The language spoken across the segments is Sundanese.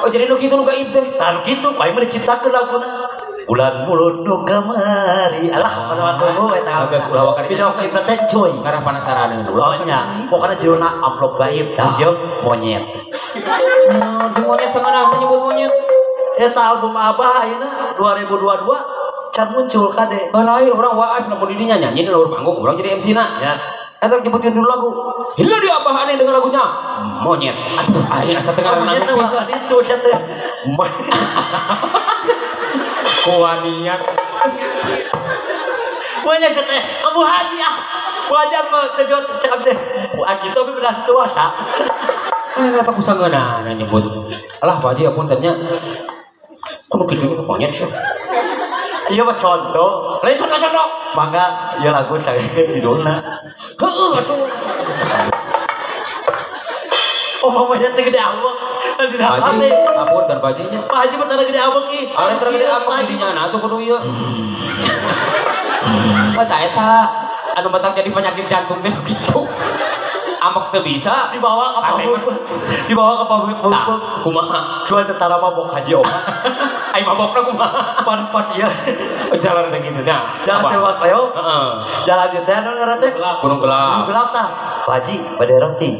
Oh jadi nu kitu nu gaib teh. Tah nu kitu paling mah diciptakeun laguna. Bulan mulut nu kamari. Alah kana tunggu eta. Geus ulah wakari. Video klip teh cuy. Karena penasaran. Oh nya, pokona judulna Amplop Gaib jeung Monyet. Jeung monyet sangeunah menyebut monyet. Eta album Abah ayeuna 2022 can muncul kade. Lain urang waas lamun di dinya nyanyi di luhur panggung urang jadi MC na. Ya. Eta nyebutin dulu lagu. Hila di Abah aneh dengan lagunya Monyet. Aduh, aing asa teu ngaranna pisan itu sia teh. Kuanian. Monyet teh Abu Haji ah. Wajar mah teh cakap teh. Wah kitu abi belas tua sa. Eta ku sangeunahna nyebut. Alah Pak Haji apunten nya. Kudu kitu monyet sih. Iya mah contoh. Lain contoh-contoh. Mangga ieu lagu saya judulna. Heueuh atuh. Oh mamanya teh gede ambek. Pak Haji, apunten Pak Haji nya. Pak Haji mah tara gede ambek ih. Ari tara gede ambek di dinya na atuh kudu ieu. Oh tah eta anu batak jadi penyakit jantung teh kitu. Ambek teu bisa dibawa ke pabrik. Dibawa ke pabrik. Kumaha? Jual tentara mabok haji omat. Ai mabokna kumaha? Pan-pan ieu. Jalan teh kitu nya. Jalan teh Leo. Heeh. Jalan ieu teh naon ngaran teh? Gunung Gelap. Gunung Gelap tah. Pak Haji bade roti.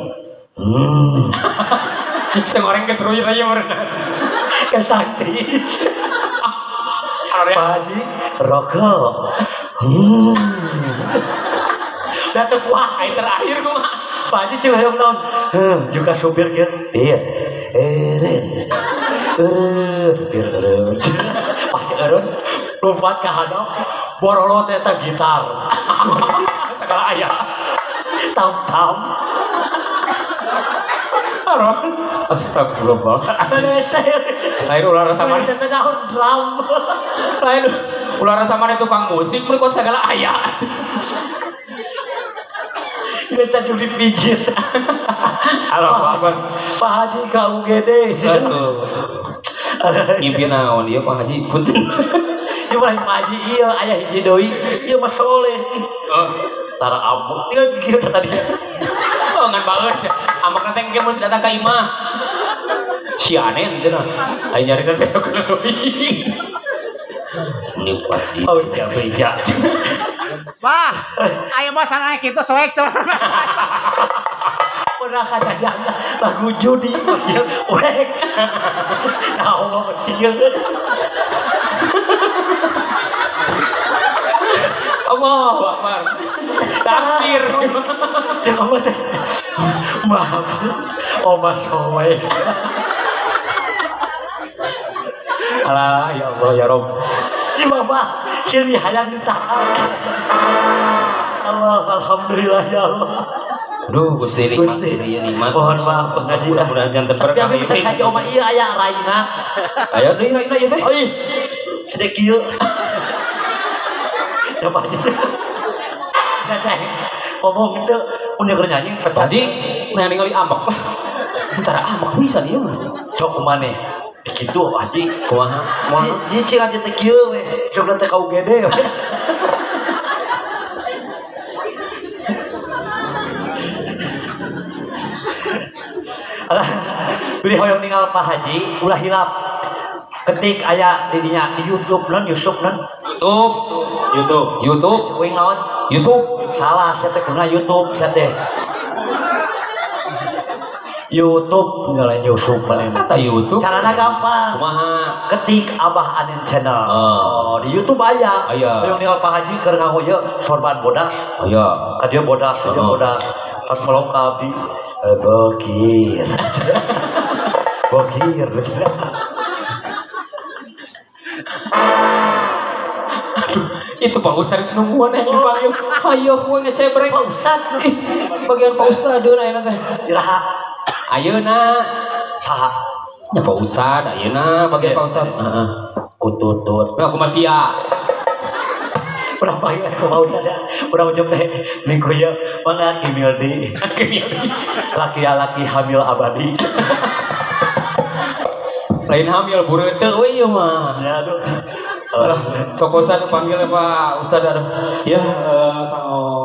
Sing goreng geus ruyur aja meureun. Ke sakti. Pak Haji rokok. Da teu kuat ai terakhir kumaha? Pak Haji ceu hayang naon? Heuh, juga supir kieu. Bir. Eren. Eureun, bir eureun. Pak Haji eureun lompat ka handap, borolot eta gitar. Segala aya. Tam-tam. Astagfirullah. Lain ulah rasa mana? Eta daun drum. Lain ulah rasa mana tukang musik mun segala aya. Kita dulu dipijit. Allahu Akbar. Pak Haji ka UGD. Aduh. Ngimpi naon ieu Pak Haji? Punten. Ieu mah Pak Haji ieu aya hiji deui. Ieu mah soleh. Tara ambek tinggal kieu tadi. Oh ngan baeus ya. Ambekna teh engke mun datang ka imah. Si anen cenah. Aya nyarita besok leuwih. Ini pasti beja. Wah, ayo mah sana kitu soek cenah. Pernah kajadian lagu judi bagian wek. Nah, Allah kecil. Allahu Akbar. Takbir. Cek apa teh? Maaf. Oma soek. Alah, ya Allah ya Rob. Si mama sini hayang ditahan. Allah, alhamdulillah ya Allah. Aduh, Gusti nikmat ieu nikmat. Mohon maaf pengajian. Mudah-mudahan janten berkah. Tapi bisa haji oma ieu aya raina. Aya deui raina ieu teh. Oi. Sedek kieu. Ya Pak Haji. Nah, ngomong gitu, mun keur nyanyi pecah. Haji, nah ningali ambek lah. Antara ambek pisan ieu mah. Sok kumaneh. Kitu Haji. Kumaha? Haji cing aja teh kieu we. Jogna teh ka UGD. Alah, beli hoyong ninggal Pak Haji, ulah hilap. Ketik aya di dinya di YouTube non, Yusuf non. YouTube. YouTube. YouTube. Kuing naon? Yusuf. Salah, saya teh kena YouTube saya teh. YouTube ngalain Yusuf paling. Kata YouTube. Carana gampang. Kumaha? Ketik Abah Anen Channel. Oh, di YouTube aya. Aya. Hoyong ninggal Pak Haji keur nganggo ieu sorban bodas. Aya. Ka dieu bodas, ka dieu bodas. Pas melong ka abdi bokir. Bokir. Aduh, itu Pak Ustad nungguan yang dipanggil. Ayo kowe ngecebrek. Pak Ustad. Bagian Pak Ustad deuna ayeuna teh. Iraha. Ayeuna. Saha? Nya Pak Ustad ayeuna bagian Pak Ustad. Heeh. Kututut. Nah, kumaha sia? Urang panggil aku mau ada. Urang ucap teh minggu ieu mangga Kimildi. Kimildi. Laki-laki hamil abadi. Lain hamil bureuteuh we ieu mah. Ya aduh. Alah, sok Ustad panggil Pak Ustad aduh. Ya, kalau